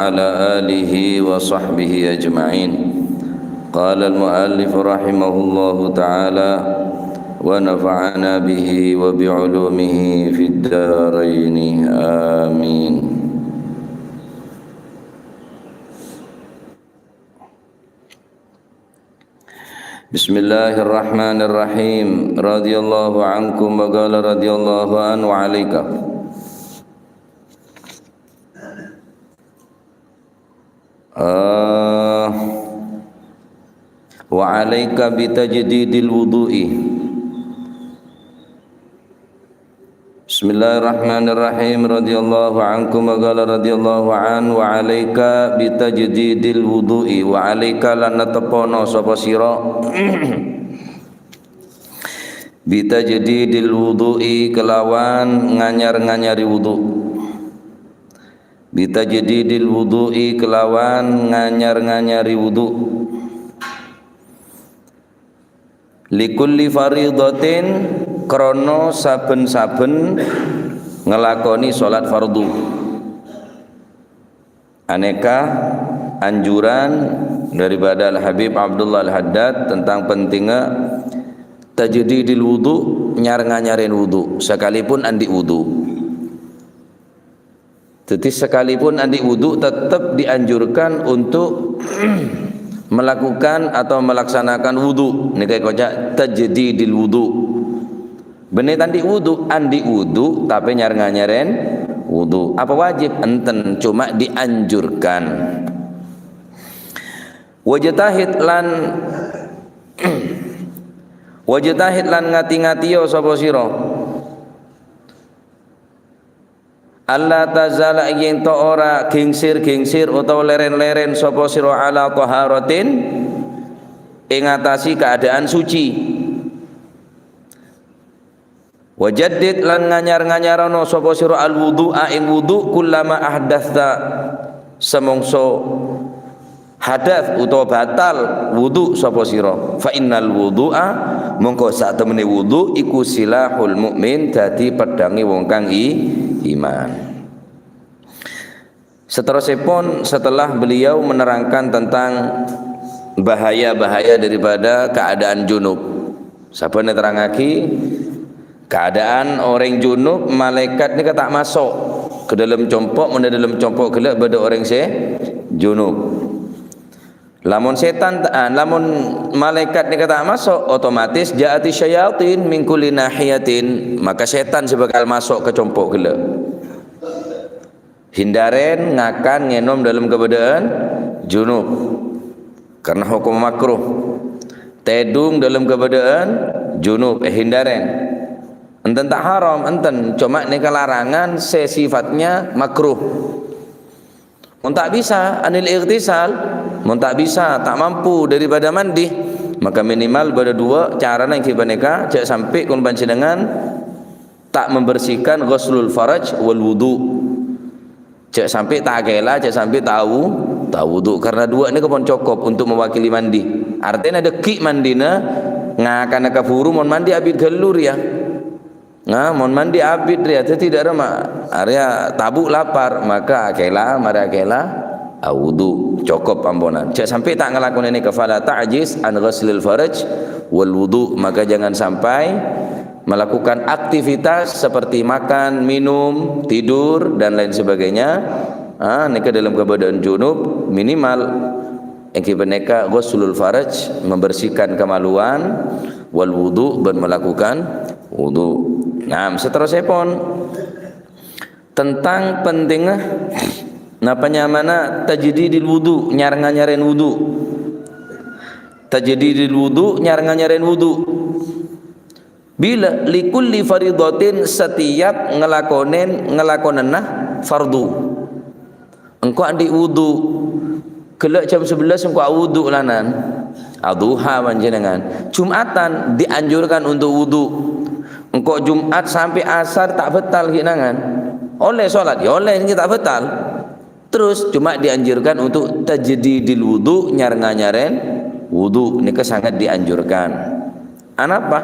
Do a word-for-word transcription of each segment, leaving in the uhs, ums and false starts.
وعلى آله وصحبه أجمعين. قال المؤلف رحمه الله تعالى، ونفعنا به وبعلومه في الدارين. آمين. بسم الله الرحمن الرحيم. رضي الله عنكم وقال رضي الله عنه وعليك. Eh, وعليك بتجديد الوضوء. Bismillahirrahmanirrahim. Radhiyallahu ankum wa qala radhiyallahu an, "Wa 'alaika bi tajdidil wudhu'i." Wa 'alaika, lan nateppono sapa sira, bi tajdidil wudhu'i, kelawan nganyar-nganyari wudhu. Bi tajdidil wudhu'i, kelawan nganyar-nganyari wudhu. Likulli faridatin, krana saben-saben nglakoni salat fardu. Aneka anjuran daripada Al-Habib Abdullah Al-Haddad tentang pentingnya tajdidil wudhu, nyar-nganyaren wudhu, sekalipun andi' wudhu. Jadi, sekalipun andi' wudhu, tetap dianjurkan untuk melakukan atau melaksanakan wudhu. Nèka èkoca' tajdidil wudhu. Bânnè ta' andi' wudhu, andi' wudhu, tapè nyar-nganyaren wudhu. Apa wajib? Enten, cuma dianjurkan. Wajtahid lan, wajtahid lan ngati-ngatio sapa sira. Alla tazala, yen to ora gingsir-gingsir utawa leren-leren sapa sira ala taharatin, ing atase keadaan suci. Wajaddid, lan nganyar-nganyarana sapa sira al-wudhu'a, ing wudhu, kullama ahdatsta, samongso hadas utawa batal wudhu sapa sira. Fa innal wudhu'a, mongko satemene wudhu iku silahul mukmin, dadi pedhange wong kang i-, iman. Seterusipun, setelah beliau menerangkan tentang bahaya-bahaya daripada keadaan junub, sampun nerangngagi keadaan oreng junub, malaikat nèka ta' maso' ka dâlem compo', mon è dâlem compo' ghellâ' bâdâ oreng sè junub. Lamon setan ta-, ah, lamon malaikat nèka ta' maso', otomatis ja'ati syayatin min kulli nahiyatin, maka setan sè bakal maso' ka compo' ghellâ'. Hindaren ngakan ngènom dâlem kabâdâ'ân junub, karena hokom makruh. Tèdung dâlem kabâdâ'ân junub, eh, hindaren. Enten ta' haram, enten, cuma nèka larangan sè sifatnya makruh. Mon ta' bisa, anil ightisal, mon ta' bisa, ta' mampu daripada mandi, maka minimal bâdâ duwâ' carana ènggi panèka, jhâ' sampè' kon panjhennengngan ta' membersihkan ghuslul faraj wal wudu. Jhâ' sampè' ta' kèla, jhâ' sampè' ta' wu-, ta' wudu. Karena duwâ' nèka pon cokop untuk mewakili mandi. Artèna dhâggi' mandina ngakana kabhuru mon mandi abit ghâllu rèya. Nah, mon mandi abit rèya, dhâddhi dâ' remma. Arèya tabu' lapar, maka akèla, marè akèla, awudu. Cokop amponan. Jhâ' sampè' ta' ngalakonè nèka, fala ta'jiz an ghuslil faraj wal wudu. Maka jangan sampai melakukan aktivitas seperti makan, minum, tidur, dan lain sebagainya. Ah, nèka dâlem kabâdâ'ân junub, minimal ènggi panèka ghuslul faraj, membersihkan kemaluan, wal wudu, bân melakukan wudu. Nah, saterrossèpon, tentang pentingnya napa nyamana tajdidil wudu, nyar-nganyaren wudu. Tajdidil wudu, nyar-nganyaren wudu. Bilâ likulli faridatin, setiap ngelakonen, ngelakonenna fardu. Engko' andi' wudu. Ghellâ' jam sebelas engko' awudu lanan. Adhuha panjhennengngan. Jumatan dianjurkan untuk wudu. Engko' Jumat sampai asar ta' batal ghi' nangan. Ollè sholat, ya ollè, ngghi ta' batal. Terus cuma dianjurkan untuk tajdidil wudu, nyar-nganyaren wudu. Nèka sangat dianjurkan. Anapa?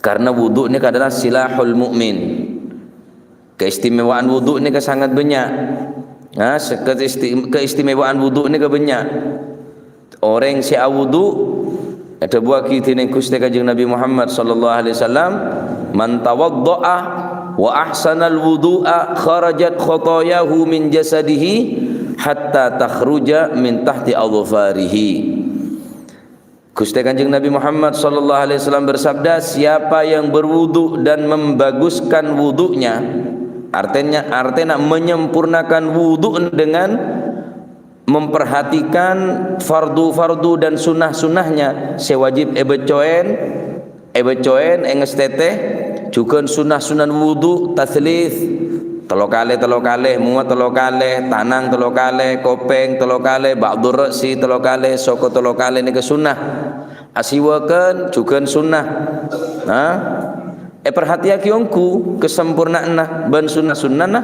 Karena wudu nèka adalah silahul mukmin. Keistimewaan wudu nèka sangat banyak. Nah, se-, keisti-, keistimewaan wudu' nèka bânnya'. Orèng sè awudu', èdhâbuwâghi dènèng Ghustè Kanjeng Nabi Muhammad sallallahu alaihi wasallam, "Man tawadda'a wa ahsanal wudu'a kharajat khotoyahu min jasadihi hatta takhruja min tahti adhfarihi." Ghustè Kanjeng Nabi Muhammad sallallahu alaihi wasallam bersabda, "Siapa yang berwudu dan membaguskan wudunya," artinya, artinya menyempurnakan wudu dengan memperhatikan fardu-fardu dan sunnah-sunnahnya, sè wajib èbâccoèn, èbâccoèn, èngastètè, jhughân sunnah-sunnah wudu, taslits, tello kalè, tello kalè, mowa tello kalè, tanang tello kalè, kopèng tello kalè, ba'dur ra'si tello kalè, soko tello kalè nèka sunnah. Asiwakân jhughân sunnah. Nah, èparhatèyaghi ongghu kasampornaanna bân sunnah-sunnahna,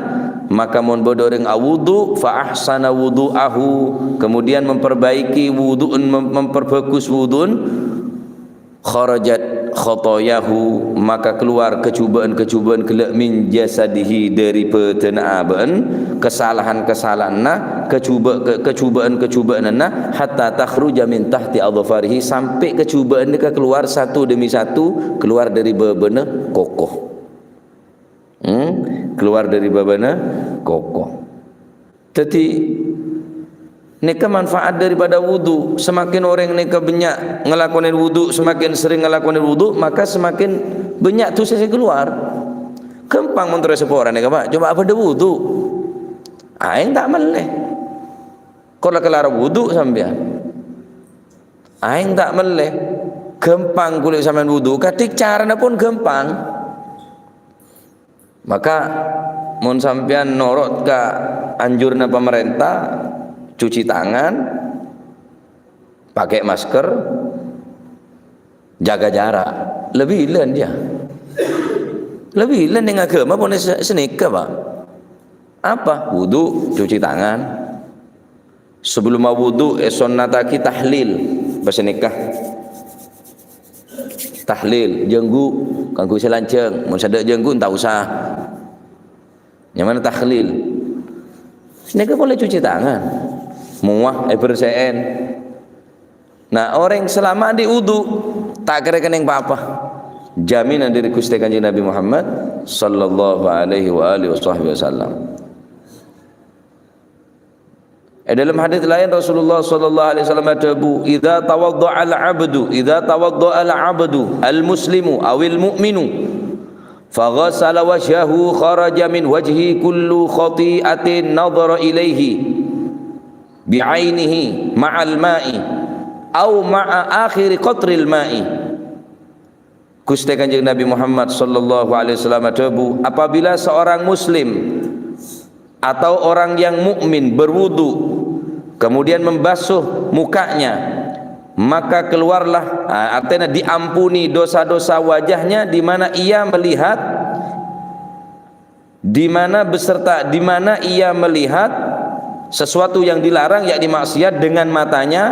maka mon bâdâ orèng awudu, fa ahsana wudu'ahu, kemudian memperbaiki wudu'en, mem-, memperbagus wudu'en, kharajat khotoyahu, maka keluar kajhubâ'ân-kajhubâ'ân ghellâ' min jasadihi, dâri bhâdhânna abâ'na, kasalahan-kasalahanna, kajhubâ-, ka-, kajhubâ'ân-kajhubâ'ânna, hatta takhruja min tahti adhfarihi, sampè' kajhubâ'ân nèka keluar satu demi satu, keluar dâri bâbâna koko. Hmm? Keluar dâri bâbâna koko. Dhâddhi, nèka manfaat daripada wudu. Semakin orèng nèka bânnya' ngalakonè wudu, semakin sering ngalakonè wudu, maka semakin bânnya' dhusa sè keluar. Ghâmpang mon terro èsapora nèka, Pak. Coba bâdâ wudu. Aèng ta' mellè. Kor la kelar wudu sampèyan. Aèng ta' mellè. Ghâmpang kulâ sampèyan wudu. Kadhi carana pon ghâmpang. Maka, mon sampèyan norot ka anjurna pamarènta, cuci tangan, pakai masker, jaga jarak. Lebih ilân, ya. Lebih ilân neng agama pon se-, sanèka, Pak. Apa? Wudu, cuci tangan. Sebelum wudu, èsonnataghi tahlil. Bâsa nèka. Tahlil, jhânggu, kaangghuy sè lanjhâng. Mon sè ta' jhânggu, ta' osa. Nyamana tahlil. Nèka polè cuci tangan. Mowa, èbersè'è. Nah, orèng salama andi' wudu, ta' kèra kennèng pa-apa. Jaminan dâri Ghustè Kanjeng Nabi Muhammad sallallahu alaihi wa alihi wasahbihi wasallam. È dâlem hadits laèn, Rasulullah sallallahu alaihi wasallam adhâbu, "Idza tawadda'al 'abdu, idza tawadda'al 'abdu al-muslimu awil mu'minu, fa ghassala wajhahu, kharaja min wajhi kullu khati'atin nadhara ilaihi bi'ainihi ma'al ma'i, au ma'a akhiri qatril ma'i." Ghustè Kanjeng Nabi Muhammad sallallahu alaihi wasallam adhâbu, "Apabila seorang muslim atau orang yang mukmin berwudu, kemudian membasuh mukanya, maka keluarlah," ah, artinya diampuni dosa-dosa wajahnya di mana ia melihat di mana beserta, di mana ia melihat sesuatu yang dilarang, yakni maksiat, dengan matanya,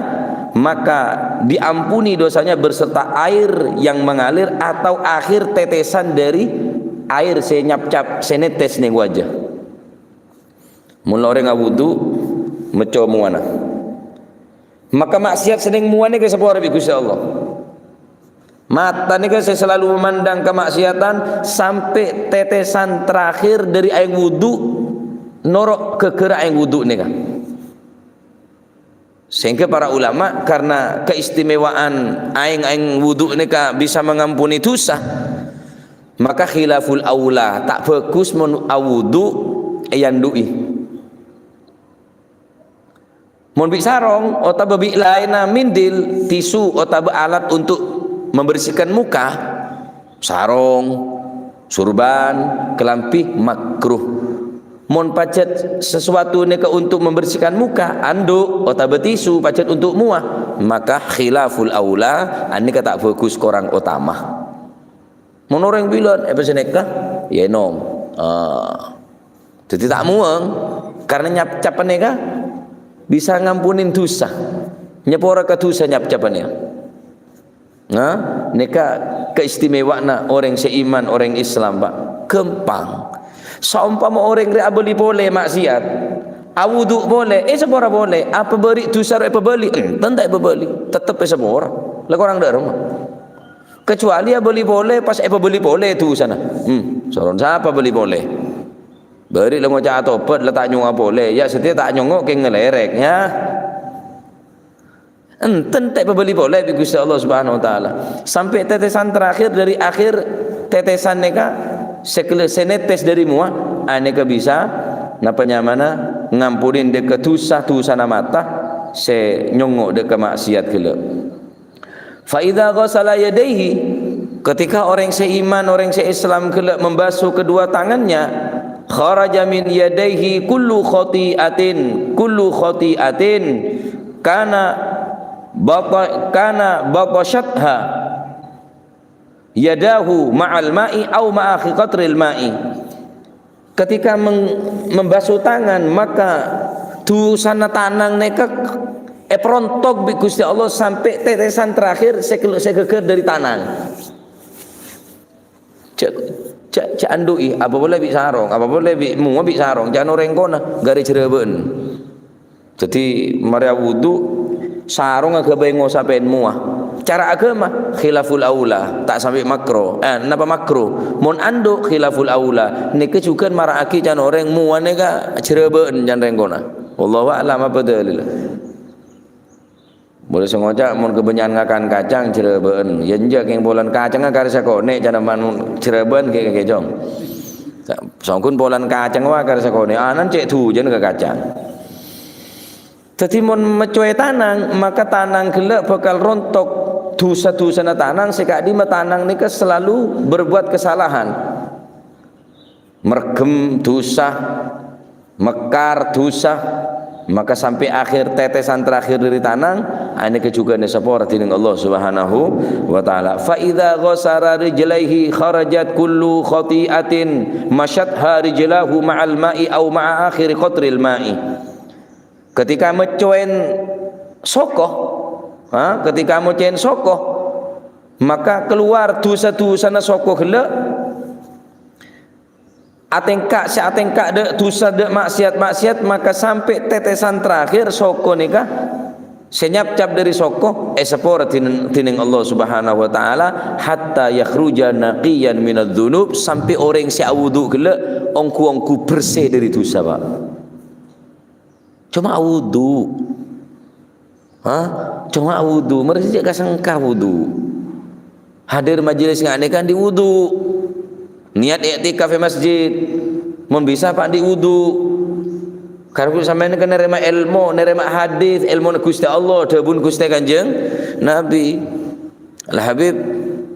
maka diampuni dosanya beserta air yang mengalir atau akhir tetesan dari air sè nyapcap, sè netes neng wajah. Mon la orèng awudu, mecco mowana. Maka maksiat sè neng mowana èsapora bi' Ghustè Allah. Mata nèka sè selalu memandang kemaksiatan sampè' tetesan terakhir dâri aèng wudu noro' ghâghârâ aèng wudu nèka. Sehingga para ulama, karena keistimewaan aèng-aèng wudu nèka bisa mengampuni dosa, maka khilaful aula, ta' bhâghus mon awudu èyandu'i. Mon bi' sarong otabâ bi' laènna mindil, tisu otabâ alat untuk membersihkan muka, sarong, surban, kalambhi, makruh. Mon pajhât sesuatu nèka untuk membersihkan muka, anduk otabâ tisu pajhât untuk mowa, maka khilaful aula, anèka ta' bhâghus, korang otama. Mon orèng bilân, eh, pèssè nèka, ya ènom. Ah. Dhâddhi ta' muwâng, karna nyapcap nèka bisa ngampunin dusa. Nyapora ka dusa nyapcap nèka. Nah, nèka keistimewaanna orèng sè iman, orèng Islam, Pak. Ghâmpang. Saompama orèng rè abâli polè maksiat, Awudu' polè, èsapora polè. Apa bâri' dhusa rowa èpabâli? Enten ta' èpabâli. Tettep èsapora. La korang dâ' remma. Kecuali abâli polè, pas èpabâli polè dhusana. Hmm, soron sapa bâli polè? Bâri' la ngoca' atobhât, la ta' nyongngo' polè. Ya, satèya ta' nyongngo' kèng ngalèrèk, ya. Enten ta' èpabâli polè bi' Ghustè Allah Subhanahu wa Ta'ala. Sampè' tetesan terakhir dari akhir tetesan nèka, sè kele-, sè netes dari mowa, anèka bisa, napa nyamana, ngamponè dâ' ka dhusa-dhusana mata, sè nyongngo' dâ' ka ma'siyat ghellâ'. Fa idza ghasala yadaihi, ketika orèng sè iman, orèng sè Islam ghellâ' membasuh kedua tangannya, kharaja min yadaihi kullu khati'atin, kullu khati'atin kana bata-, kana batashatha yadahu ma'al ma'i au ma'a akhi qatril ma'i. Ketika meng-, membasuh tangan, maka dhusana tanang nèka èparontok bi' Ghustè Allah sampè' tetesan terakhir sè kel-, sè ghâghâr dâri tanang. Jhâ', jhâ', jhâ' andu'i, apa polè bi' sarong, apa polè bi' mowa bi' sarong, jhâ' orèng kona, ghârè jhârâbâ'ân. Dhâddhi, marè awudu', sarongnga ghâbây ngosapèn mowa. Cara aghâma, khilaful aula, ta' sampè' makro. Eh, napa makro? Mon andu', khilaful aula. Nèka jhughân mara'aghi can orèng mowa nèka jhârâbâ'ân can rèng kona. Wallahu a'lam apa dalil. Molaè sè ngoca', mon kabânnya'an ngakan kacang, jhârâbâ'ân. Ya, enjâ', kèng polana kacangnga karè sakonè', can man jhârâbâ'ân ghi' kakè, Cong. Sa-, songghun polana kacang wa karè sakonè', anan cè' dhujân ka kacang. Dhâddhi, mon meccowè tanang, maka tanang ghellâ' bhâkal rontok dhusa-dhusana tanang sè ka'dimma tanang nèka selalu berbuat kesalahan. Merghem dhusa, mekar dhusa, maka sampè' akhir tetesan terakhir dâri tanang, anèka jhughân èsapora dhinèng Allah Subhanahu wa Ta'ala. Fa idza ghasala rijlaihi kharajat kullu khati'atin masyatha rijlahu ma'al ma'i au ma'a akhiri qatril ma'i. Ketika meccowèn soko, ha, ketika meccowèn soko, maka kalowar dhusa-dhusana soko ghellâ', atèngka' sè atèngka' dâ' dhusa, dâ' ma'siyat-ma'siyat, maka sampè' tetesan terakhir soko nèka, sè nyapcap dâri soko, èsapora dhin-, dhinèng Allah Subhanahu wa Ta'ala, hatta yakhruja naqiyan minadz-dzunub, sampè' orèng sè awudu' ghellâ' ongghu-ongghu bersè dâri dhusa, Pak. Coma awudu'. Ha? Coma awudu'. Mara sè cè' kasengka wudu'. Hadir majelis nga' nèka andi' wudu'. Niat i'tikaf è masjid. Mon bisa, Pak, andi' wudu'. Karena sampèyan kan narèma èlmo, narèma hadis, èlmona Ghustè Allah, dhâbuna Ghustè Kanjeng Nabi. Al-Habib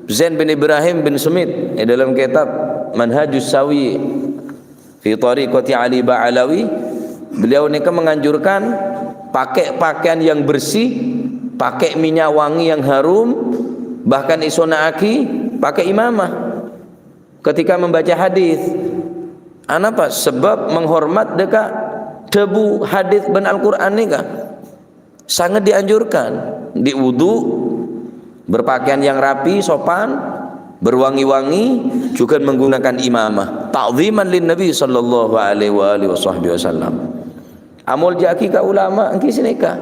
Zain bin Ibrahim bin Sumit, è dalam kitab Manhajus Sawi fi Thariqati Ali Ba'alawi, beliau nèka menganjurkan pakai pakaian yang bersih, pakai minyak wangi yang harum, bahkan èsonna'aghi pakai imamah ketika membaca hadis. Anapa? Sebab menghormat dâ' ka dhâbu hadis bân Al-Qur'an nèka. Sangat dianjurkan, andi' wudu', berpakaian yang rapi, sopan, berwangi-wangi, juga menggunakan imamah, ta'ziman lin Nabi sallallahu alaihi wa alihi wasahbihi wasallam. Amolja'aghi ka ulama, ènggi sanèka.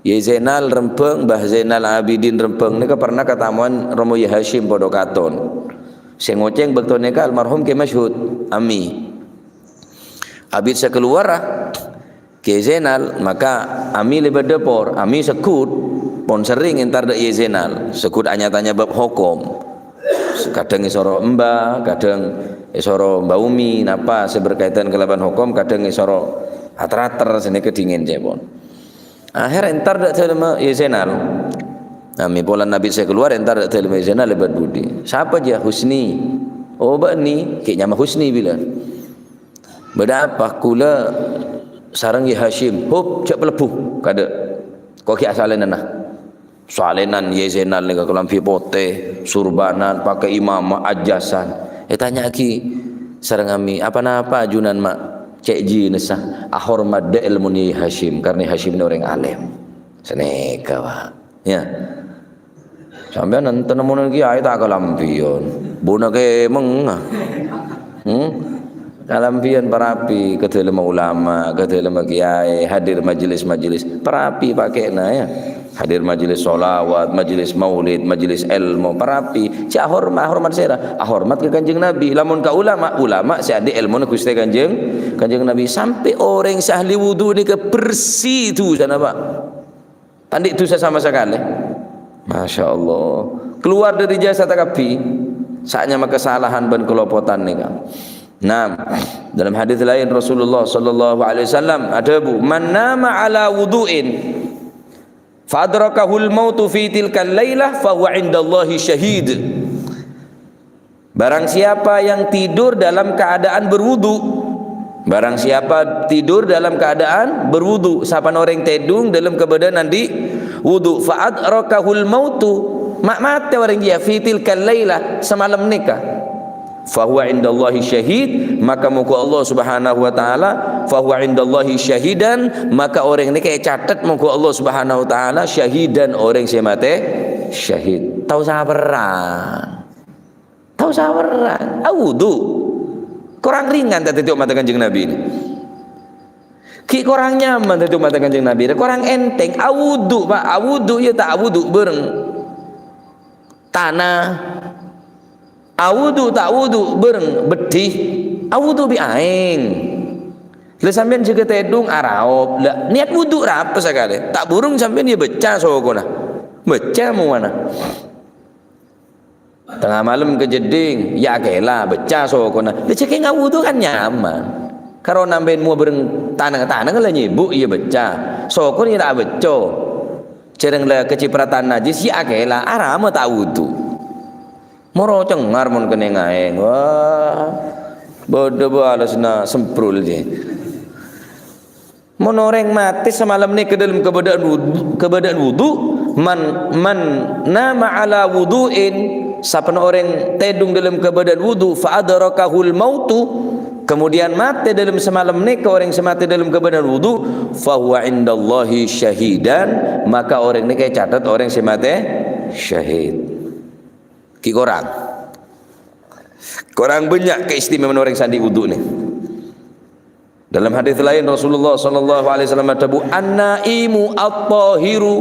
Yai Zainal Rembang, Mbah Zainal Abidin Rembang nèka pernah katamowan Romo Yai Hasyim padâ katon. Sè ngocèng bâkto nèka almarhum Kè Masyhud, Ami. Abit sakalowara, Kè Zainal, maka Ami lèbât dâpor, Ami segghut, pon serrèng entar dâ' Yai Zainal, segghut anya-tanya bab hokom. Kadhâng èsoro emba, kadhâng èsoro Mba Umi, napa sè berkaitan kalabân hokom, kadhâng èsoro ater-ater, sanèka dhingèn cèpon. Akhèr entar dâ' dâlemma Yai Zainal. Ami polana abit sakalowara entar dâ' dâlemma Yai Zainal lèbât budi. Sapa, jâ? Husni. Oh, bâ'na, ghi' nyama Husni bilân. Bâdâ apa? Kaulâ sareng Yai Hasyim. Hup, jhâ' palebbhu, kadâ'. Ko' ghi' asalènana. Salènan Yai Zainal nèka kalambhi potè, surbanan, pakai imamah, ajasan. Ètanya'aghi sareng Ami, "Apa-napa ajunan, Ma'?" "Cè' jhâ' nèka, ahormat dâ' èlmona Yai Hasyim, karna Yai Hasyim nèka orèng alèm." Sanèka, Pak. Ya. Sampèyan enten nemmonan kiai ta' kalambhiyân. Buna kemeng, ah. Hmm? Kalambhiyân parabi ka dhâlemma ulama, ka dhâlemma kiyaè, hadir majelis-majelis, parabi pakè'na, ya. Hadir majelis sholawat, majelis maulid, majelis èlmo, parabi. Jhâ' ahorma-, ahormat sèra? Ahormat ka Kanjeng Nabi. Lamon ka ulama, ulama sè andi' èlmona Ghustè Kanjeng, Kanjeng Nabi. Sampè' orèng sè ahli wudu nèka bersè dusana, Pak. Ta' andi' dusa sama sakalè. Masya Allah. Keluar dari jasad kabbhi. Sa'nyama kasalahan bân kalopotan nèka. Nah, dalam hadis lain Rasulullah sallallahu alaihi wasallam adhâbu, "Man nama ala wudu'in fa adrakahul mautu fi tilkal lailah fa huwa indallahi syahid." Barang siapa yang tidur dalam keadaan berwudu, barang siapa tidur dalam keadaan berwudu, sapana orèng tèdung dâlâm kabâdâ'ân andi' wudu, fa adrakahul mautu, ma' matè orèng jiyâ, fi tilkal lailah, samalem nèka, fa huwa indallahi syahid, maka moghâ Allah Subhanahu wa Ta'ala, fa huwa indallahi syahidan, maka orèng nèka ècatet moghâ Allah Subhanahu wa Ta'ala syahidan, orèng sè matè syahid. Tao saperrang. Tao saperrang. Awudu. Korang ringan ta' dhâddhi ommatta Kanjeng Nabi nè. Ghi' korang nyaman dhâddhi ommatta Kanjeng Nabi. Korang ènthèng. Awudu, Pak. Awudu, iyâ ta' awudu bhâreng tana. Awudu, ta' awudu bhâreng beddhi. Awudu bi' aèng. La sampèyan jâgâ tèdung araop. La, niyat wudu ra apa sakalè. Ta' bhurung sampèyan iyâ bâca sokona. Bâca mowana. Tengnga malem kajeddhing, iyâ akèla, bâca sokona. Lha, jhâ' kèng awudu kan nyaman. Karona sampèyan mowa bhâreng tanang-tanang la nyèbu', iyâ bâca. Sokona iyâ ta' abâca. Jhârâng la kacipratan najis, iyâ akèla, arapa ta' awudu. Moro cengngar mon kennèng aèng. Wah, bâdâ bâlessanna semprul, jè. Mon orèng matè samalem nèka dâlem kabâdâ'ân wudu, kabâdâ'ân wudu, man, man nama ala wudu'in, sapana orèng tèdung dâlem kabâdâ'ân wudu, fa adrakahul mautu, kemudian matè dâlem samalem nèka orèng sè matè dâlem kabâdâ'ân wudu, fa huwa indallahi syahidan, maka orèng nèka ècatet orèng sè matè syahid. Ghi' korang. Korang bânnya' kaistimewaanna orèng sè andi' wudu nè. Dalam hadis lain Rasulullah sallallahu alaihi wasallam adhâbu, "An-naimu at-tahiru,"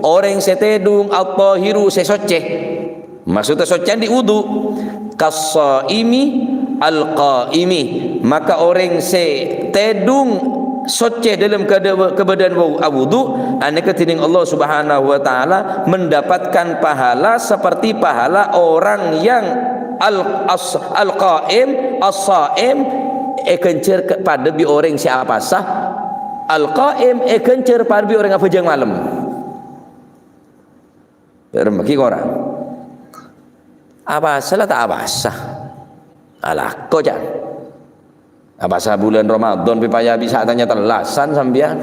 orèng sè tèdung, "at-tahiru," sè soccè. Maksudnya soccè andi' wudu. "Kas-shaimi al-qaimi," maka orèng sè tèdung soccè dâlem kada-, kabâdâ'ân wa-, awudu, anèka dhinèng Allah Subhanahu wa Ta'ala mendapatkan pahala seperti pahala orang yang al-, as-, al-qaim, as-shaim, èghânjhâr ka-, padâ bi' orèng sè apasa, al-qaim èghânjhâr padâ bi' orèng abhâjâng malem. Remma ghi' korang. Apasa la ta' apasa? Alako, can. Apasa bulân Ramadan pèpaya bisa tanya tellasan sampèyan?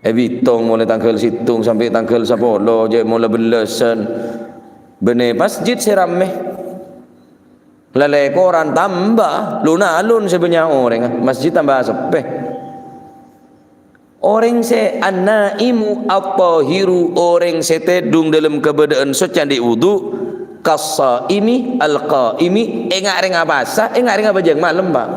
Èbitong molaè tangghâl sèttong sampè' tangghâl sapolo, jhâ' mola bellasan. Bânnè masjid sè rammè. Lalè koran tamba, lun-alun sè bânnya' orèng, masjid tamba seppè. Orèng sè an-naimu at-tahiru, orèng sè tèdung dâlem kabâdâ'ân soccè andi' wudu, kas-shaimi al-qaimi, enga' rèng apasa, enga' rèng abhâjâng malem, Pak.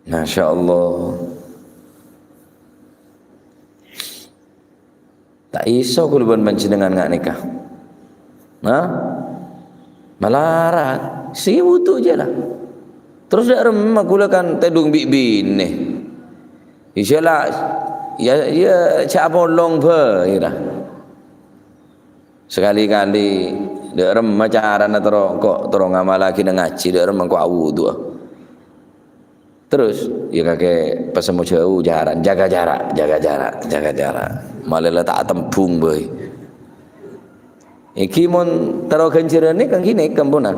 Masya Allah. Ta' iso kaulâ bân panjhennengngan nga' nèka. Hah? Malarat. Sè wudu jâ la. Terros dâ' remma kaulâ kan tèdung bi' binè. Isya la, ya, ya, jhâ' apolong bhâi ra. Sakali-kali, dâ' remma carana terro, engko' terro ngamalaghi neng ngajhi, dâ' remma engko' awudu'a. Terros, ya kakè pasemmo jhâu jaran, jaga jarak, jaga jarak, jaga jarak. Malè la ta' atembhung bhâi. Èngghi mon terro ghânjhârânna kan ghi nèka ampon, nah.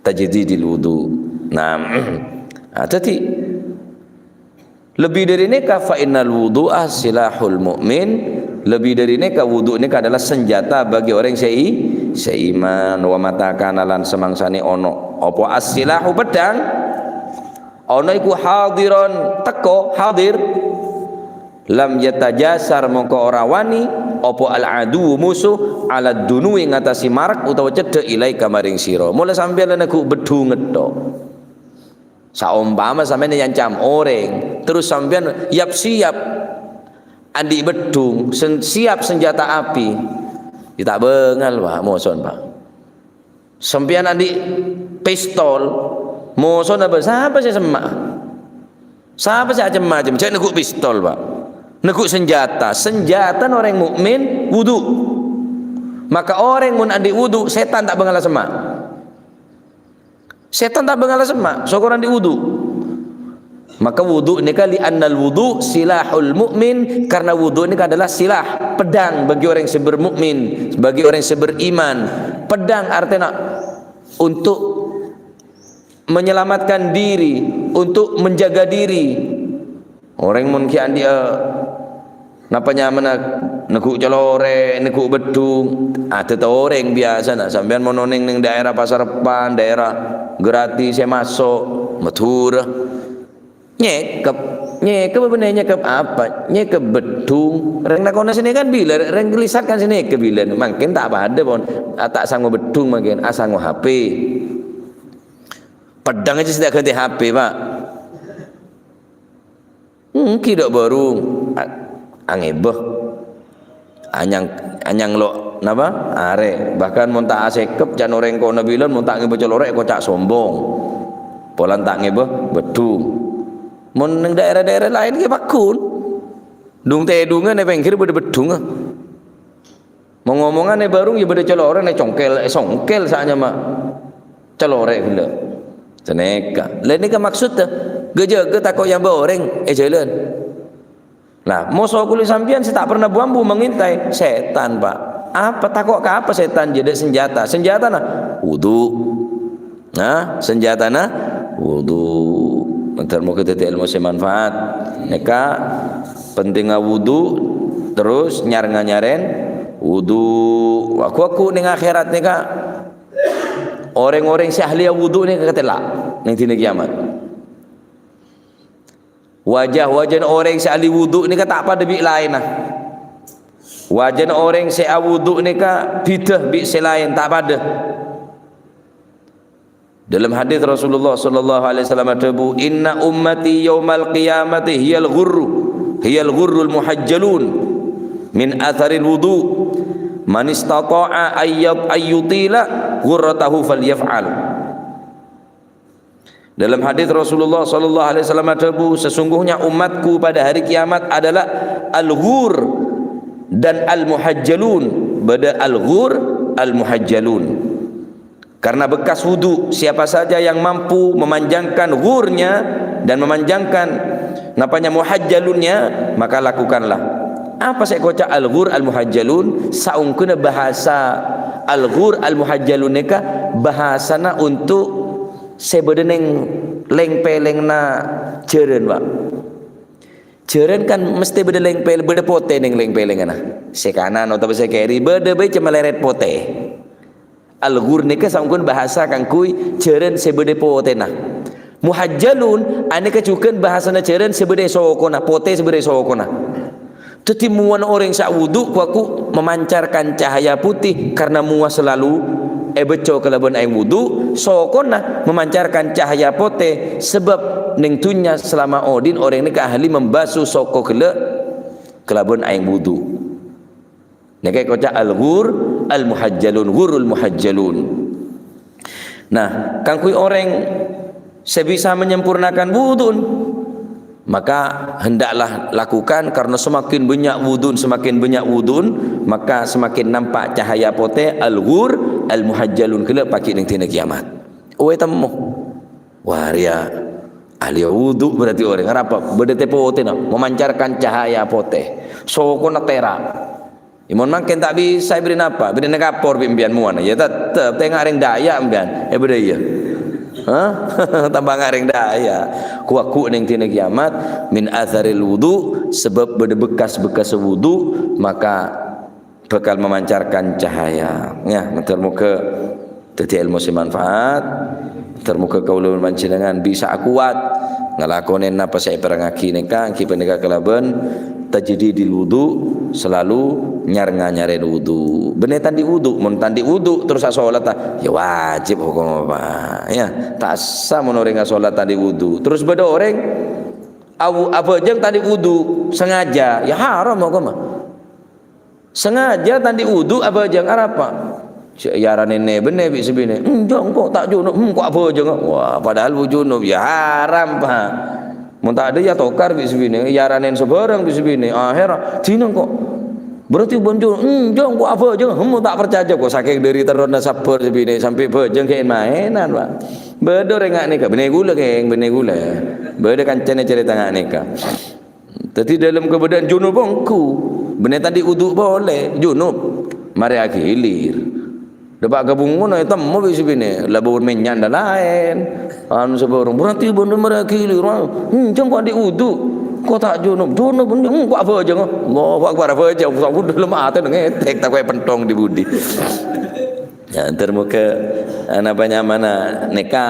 Tajdidil wudu. Nah, ah, dhâddhi, lebbi dâri nèka, fa innal wudu'a silahul mu'min. Lebbi dâri nèka, wudu nèka adalah senjata bagi orèng sè i-, sè iman. Wa mata kana lan samangsane ono apa as-silahu pedhang. Ono iku hadiron, teko, hadir. Lam yatajasar, mongko ora wani, Apa al-adu musuh, ala dunuwi ngatasi marek utawa cedhak ilaika maring sira. Mula sampèyan la neggu' beddhung ngetthok. Saompama sampèyan èancam orèng, terus sampèyan yap-siap andi' beddhung, sen-, siap senjata api. Ya ta' bângal, Pak, moson, Pak. Sampèyan andi' pistol, mosona bâ-, sapa sè semma'? Sapa sè acem-macem? Jhâ' neggu' pistol, Pak. Neggu' senjata. Senjatana orèng mukmin wudu. Maka orèng mon andi' wudu, sètan ta' bângalla semma'. Sètan ta' bângalla semma', sokor andi' wudu. Maka wudu nèka, li annal wudu silahul mukmin, karena wudu nèka adalah silah, pedang bagi orang sè bermukmin, bagi orang sè beriman. Pedang artèna untuk menyelamatkan diri, untuk menjaga diri. Orèng mon ghi' andi'â napa nyamana neggu' calorè, neggu' beddhung, adât orèng biyasana. Sampèyan mon onèng neng daerah Pasar Repan, daerah Grati sè maso', Madhurâ. Nyèkep, nyèkep apa bânnè nyèkep apa? Nyèkep beddhung. Rèng lakona sènè kan bilân, rèng lisat kan sènè bilân. Mangkèn ta' padâ pon, a, ta' sango beddhung mangkèn, asango H P. Peddhâng jâ' sè ta' ghântè H P, Pak. Èngghi dâ' bârung a-, angèbâ. Anyang, anyang lo', napa? Arè. Bahkan mon ta' asèkep, can orèng kona bilân, mon ta' ngèbâ calorè, èkoca' sombong. Polana ta' ngèbâ beddhung. Mon neng daerah-daerah laèn ghi' pagghun. Dung-tèdungan è pèngghir bâdâ beddhungnga. Mon ngomongan è bârung, ya bâdâ calorèna, ècongkel, èsongkel saanyama calorè ghellâ'. Sanèka. Lha nèka maksodda, ghâ-jâgâ tako' èambâ orèng è jhâlân. Nah, moso kulâ sampèyan sè ta' pernah bu-ambu mangènta'è, sètan, Pak. Apa, tako' ka apa sètan? Jâ' dâ' senjata. Senjatana wudu. Nah, senjatana wudu. Moghâ-moghâ dhâddhi èlmo sè manfaat. Nèka pentingnga wudu, terros nyar-nganyarèn wudu. Wa-, ghu-, ghu-, neng akhèrat nèka, orèng-orèng sè ahli wudu nèka katella' neng dina kiamat. Wajah-wajahna orèng sè ahli wudu nèka ta' padâ bi' laènna. Wajahna orèng sè awudu nèka bhidhâ bi' sè laèn, ta' padâ. Dalam hadis Rasulullah sallallahu alaihi wasallam adhâbu, "Inna ummati yaumal qiyamati hiyal ghurru, hiyal ghurrul muhajjalun min atharil wudu. Man istata'a ayyat-, ayyutila ghurratahu falyaf'al." Dalam hadis Rasulullah sallallahu alaihi wasallam adhâbu, "Sesungguhnya umatku pada hari kiamat adalah al-ghur dan al-muhajjalun." Bâdâ al-ghur, al-muhajjalun. Karena bekas wudu, siapa saja yang mampu memanjangkan ghurnya dan memanjangkan, napanya, muhajjalunnya, maka lakukanlah. Apa sè èkoca' al-ghur al-muhajjalun? Saongghuna bahasa al-ghur al-muhajjalun nèka bahasana untuk sè bâdâ neng lèng-pèlèngnga jhârân, Pak. Jhârân kan mestè bâdâ lèng-pèl-, bâdâ potè neng lèng-pèlèngnganna. Sè kanan otabâ sè kèri bâdâ bhâi cè' malèrèt potè. Al-ghur nèka saongghuna bahasa kaangghuy jhârân sè bâdâ potèna. Muhajjalun, anèka jhughân bahasana jhârân sè bâdâ è sokona, potè sè bâdâ è sokona. Dhâddhi, mowana orèng sè awudu, ghu-, ghu-, memancarkan cahaya putih karena mowa selalu èbâcco kalabân aèng wudu, sokona memancarkan cahaya potè, sabâb neng dhunnya selama odin orèng nèka ahli membasuh soko ghellâ' kalabân aèng wudu. Nèka èkoca' al-ghur al-muhajjalun, ghurul muhajjalun. Nah, kaangghuy orèng sè bisa menyempurnakan wudu'en, maka hendaklah lakukan, karena semakin banyak wudu'en, semakin banyak wudu'en, maka semakin nampak cahaya potè al-ghur al-muhajjalun ghellâ' paghi' neng dina kiamat. Oè temmo. Wah, rèya ahli wudu' berarti orèng. Arapa? Bâdâ tè potèna, memancarkan cahaya potè. Sokona tèra'. Mon mangkèn ta' bisa èberri' napa? Berri' nèng kapor bi' empèyan mowana. Ya tettep, ta' ènga' rèng dâjâ empèyan. Eh, bâdâ iyâ. Hah? Tamba ènga' rèng dâjâ. Ghu-, ghu-, neng dina kiamat, min atharil wudu, sabâb bâdâ bekas-bekas wudu, maka bakal memancarkan cahaya. Ya, moghâ-moghâ dhâddhi èlmo sè manfaat. Moghâ-moghâ kaulâ bân panjhennengngan bisa akuwat ngalakonè napa sè èpèrengngaghi nèka, èngghi panèka kalabân Tajdidil wudu, selalu nyar-nganyarèn wudu. Bânnè ta' andi' wudu, mon ta' andi' wudu terros asolat, ah, ya wajib hokomma, Pak. Ya, ta' sah mon orèng asolat ta' andi' wudu. Terros bâdâ orèng awu-, abhâjâng ta' andi' wudu, sengaja, ya haram hokomma. Sengaja ta' andi' wudu abhâjâng, arapa? Sè èyaranè bânnè bi' sè binè, "Enjâ', engko' ta' junub, hmm, engko' abhâjâng." Wah, padahal bu junub, ya haram, Pak. Mon ta' adâ' ya tokar bi' sè binè, èyaranè sabhârâng bi' sè binè. Akhèr, "Dinah engko'." "Berarti bân junub?" "Enjâ', engko' abhâjâng." "Hmm, ta' parcajâ." Kok sakèng dâri terrona sabbhâr sè binè sampè' bhâjâng kèng maènan, Pak. Bâdâ orèng nga' nèka, bânnè ghulâ, kèng, bânnè ghulâ. Bâdâ kancana carèta nga' nèka. Dhâddhi, dâlem kabâdâ'ân junub ongghu, bânnè ta' andi' wudu polè, junub. Marè aghilîr. Dâpa' ka bungona ètemmo bi' sè binè, la bâur mènnya' dâ' laèn. Anu sabhârâng, berarti bânnè marè aghilîr. Enjâ' engko' andi' wudu. Engko' ta' junub, junub, engko' abhâjâng. Allahu Akbar, abhâjâng. Engko' dâlem atè ngètèk, tako' èpenthong dhi-budhi. Ya, ter moga, eh, napa nyamana nèka,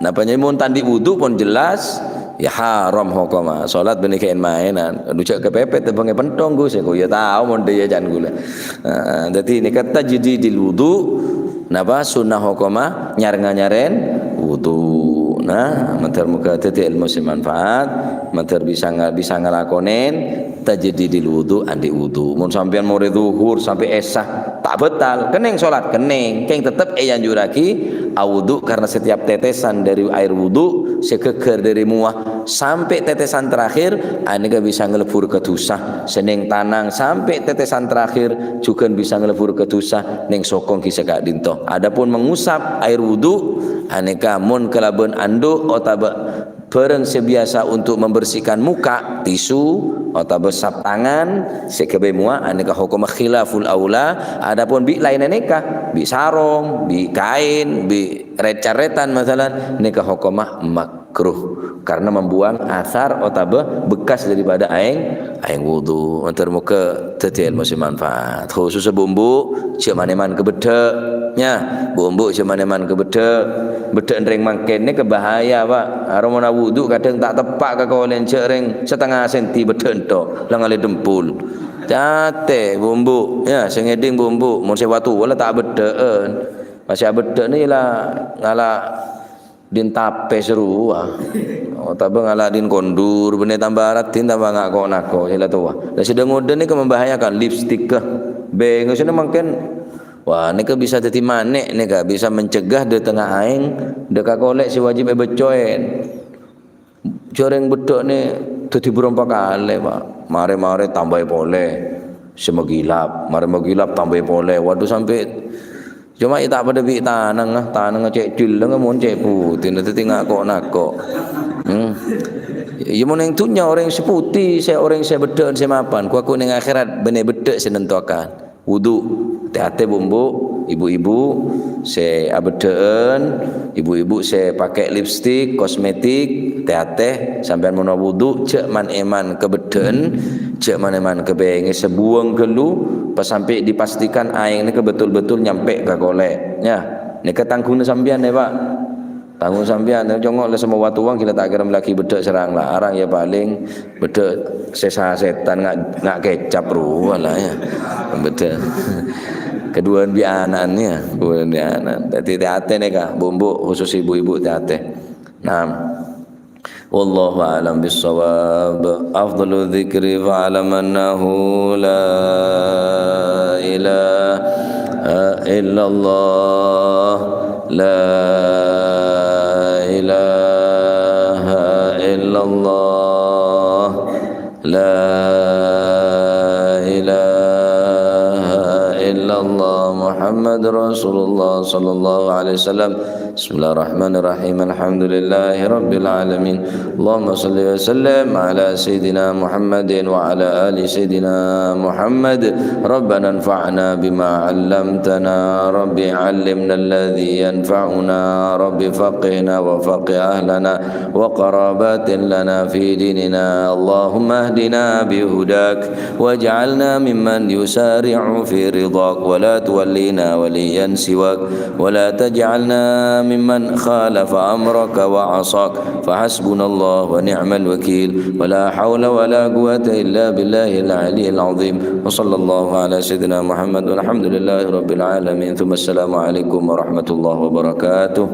napa nyamana mon ta' andi' wudu pon jelas, ya haram hokomma. Solat bânnè kèng maènan. Aduh, jhâ' kapèpèt tèmbhâng èpenthong, Gus, ya, ko ya tao mon dâ' ya can ghulâ. Eh, dhâddhi nèka tajdidil wudu, napa sunnah hokomma nyar-nganyarèn wudu. Nah, mandhâr moga dhâddhi èlmo sè manfaat, mandhâr bisa nga-, bisa ngalakonè tajdidil wudu, andi' wudu. Mon sampèyan morè zuhur sampè' isya, ta' bâtal. Kennèng solat, kennèng. Kèng tettep èanjurraghi awudu karena setiap tetesan dari air wudu sè ghâggâr dâri mowa sampè' tetesan terakhir, anèka bisa ngalebbur ka dhusa. Sè neng tanang sampè' tetesan terakhir jhughân bisa ngalebbur ka dhusa, neng sokong ghi' saka'dinto. Adapun mengusap air wudu, anèka mon kalabân andhu' otabâ bhârâng sè biyasa untuk membersihkan muka, tisu, otabâ sap tangan, sè ghâbây mowa, anèka hokomma khilaful aula. Adapun bi' laènna nèka, bi' sarong, bi' kaèn, bi' rèt-carètan, masalan, nèka hokomma makruh, karena membuang asar otabâ bekas daripada aèng, aèng wudu. Mandhâr moga dhâddhi èlmo sè manfaat. Khusus bu-embu', jhâ' man-èman ka beddhâ', nya. Bu-embu' jhâ' man-èman ka beddhâ'. Beddhâ'ân rèng mangkèn nèka bahaya, Pak. Aromana wudu kadhâng ta' teppa' ka kolè'en, jhâ' rèng satengnga senti beddhâ'ân tok, la ngalè dempul. Tè-atè, bu-embu', ya, sè ngèdhing bu-embu', mon sè watu la ta' beddhâ'ân. Masè abeddhâ'ân la ngala' dhin tapè sarowa. Otabâ ngala' dhin kondur, bânnè tamba raddhin, tamba nga'-, ko'-nako', sè la towa. Lah, sè dâ-ngodâ nèka membahayakan, lipstik, bengosna mangkèn. Wah, nèka bisa dhâddhi manè' nèka, bisa mencegah dâtengnga aèng dâ' ka kolè' sè wajib èbâccowèn. Jhâ' rèng beddhâ'na dhâddhi bârâmpa kalè, Pak. Marè-marè tambâi polè. Sè maghilap, marè maghilap tambâi polè. Waduh, sampè' coma è ta' padâ bi' tanangnga, tanangnga cè' jhellengnga mon cè' putèna dhâddhi ngako'-nako'. Hmm. Iyâ, mon neng dhunnya orèng sè putè, sè orèng sè beddhâ'ân sè mapan, ko-, ko neng akhèrat bânnè beddhâ' sè nentoakan. Wudu. Tè-atè, bu-embu', ibu-ibu sè abeddhâ'ân, ibu-ibu sè pakè lipstik, kosmetik, tè-atè, sampèyan mon wudu, jhâ' man-èman ka beddhâ'ân, jhâ' man-èman ka bengè, sè buwâng ghâllu, pas sampè' dipastikan aèng nèka betul-betul nyampè' ka kolè'. Nya, nèka tangghungnga sampèyan, yâ, Pak. Tangghung sampèyan, congo' la semmo watu wong ghi' la ta' kèra mellèaghi beddhâ' sè rang-larang, yâ, palèng beddhâ' sè sasètan nga', nga' kecap rowa la, yâ. Beddhâ'. Kaduwâ'ân bi' ana'na, yâ. Kaduwâ'ân bi' ana'na. Dhâddhi tè-atè nèka, bu-embu', khusus ibu-ibu tè-atè. Naam. Wallahu a'lam bissawab. Afdalu dzikri fa'lam annahu la ilaha illallah. La ilaha illallah. La ilaha illallah Muhammadur Rasulullah sallallahu alaihi wasallam. Bismillahirrahmanirrahim. Alhamdulillahi rabbil alamin. Allahumma shalli wa sallim ala sayyidina Muhammadin wa ala ali sayyidina Muhammad. Rabbana anfa'na bima 'allamtana. Rabbi 'allimna alladhi yanfa'una. Rabbi faqqihna wa faqqih ahlana wa qarabatin lana fi dinina. Allahumma ahdina bi hudak waj'alna mimman yusari'u fi ridhak wa la tuwallina waliyan siwak wa la taj'alna ممن خالف أمرك وعصاك، فحسبنا الله ونعم الوكيل، ولا حول ولا قوة إلا بالله العلي العظيم. وصلى الله على سيدنا محمد، والحمد لله رب العالمين، ثم السلام عليكم ورحمة الله وبركاته.